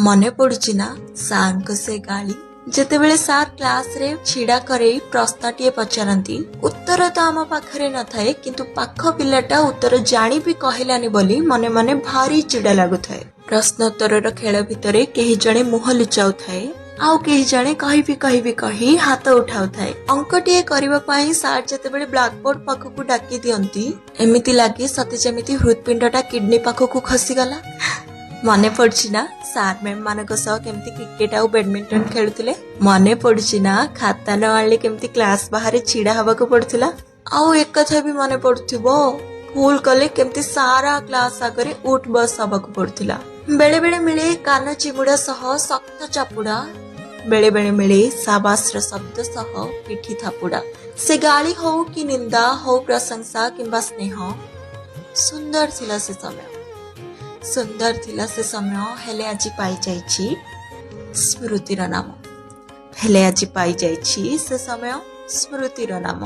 ମନେ ପଡୁଛି ନା ସାର୍ଙ୍କ ସେ ଗାଳି? ଯେତେବେଳେ ସାର୍ କ୍ଲାସରେ ଛିଡା କରେଇ ପ୍ରଶ୍ନଟିଏ ପଚାରନ୍ତି, ଉତ୍ତର ତ ଆମ ପାଖରେ ନଥାଏ, କିନ୍ତୁ ପାଖ ପିଲାଟା ଉତ୍ତର ଜାଣି ବି କହିଲାନି ବୋଲି ମନେ ମନେ ଭାରି ଚିଡା ଲାଗୁଥାଏ। ପ୍ରଶ୍ନୋତ୍ତରର ଖେଳ ଭିତରେ କେହି ଜଣେ ମୁହଁ ଲୁଚାଉଥାଏ, ଆଉ କେହି ଜଣେ କହିବି କହିବି କହି ହାତ ଉଠାଉଥାଏ। ଅଙ୍କଟିଏ କରିବା ପାଇଁ ସାର୍ ଯେତେବେଳେ ବ୍ଲାକବୋର୍ଡ ପାଖକୁ ଡାକି ଦିଅନ୍ତି, ଏମିତି ଲାଗେ ସତେ ଯେମିତି ହୃତ୍ପିଣ୍ଡଟା କିଡନୀ ପାଖକୁ ଖସିଗଲା। ମନେ ପଡୁଛି ନା ସାର୍ ମ୍ୟାମ୍ ମାନଙ୍କ ସହ କେମିତି କ୍ରିକେଟ ଆଉ ବ୍ୟାଡମିଣ୍ଟନ ଖେଳୁଥିଲେ? ମନେ ପଡୁଛି ନା ଖାତା ନ ଆଣିଲେ କେମିତି କ୍ଲାସ ବାହାରେ ଛିଡା ହବାକୁ ପଡୁଥିଲା? ଆଉ ଏକଥା ବି ମନେ ପଡୁଥିବ, ଭୁଲ କଲେ କେମିତି ସାରା କ୍ଲାସ ଆଗରେ ଉଠ ବସ ହବାକୁ ପଡୁଥିଲା। ବେଳେ ବେଳେ ମିଳେ କାନ ଚିମୁଡା ସହ ଶକ୍ତ ଚାପୁଡା, ବେଳେ ବେଳେ ମିଳେ ସାବାସର ଶବ୍ଦ ସହ ପିଠି ଥାପୁଡା। ସେ ଗାଳି ହଉ କି ନିନ୍ଦା ହଉ, ପ୍ରଶଂସା କିମ୍ବା ସ୍ନେହ, ସୁନ୍ଦର ଥିଲା ସେ ସମୟ, ସୁନ୍ଦର ଥିଲା ସେ ସମୟ। ହେଲେ ଆଜି ପାଇଯାଇଛି ସ୍ମୃତିର ନାମ। ହେଲେ ଆଜି ପାଇଯାଇଛି ସେ ସମୟ ସ୍ମୃତିର ନାମ।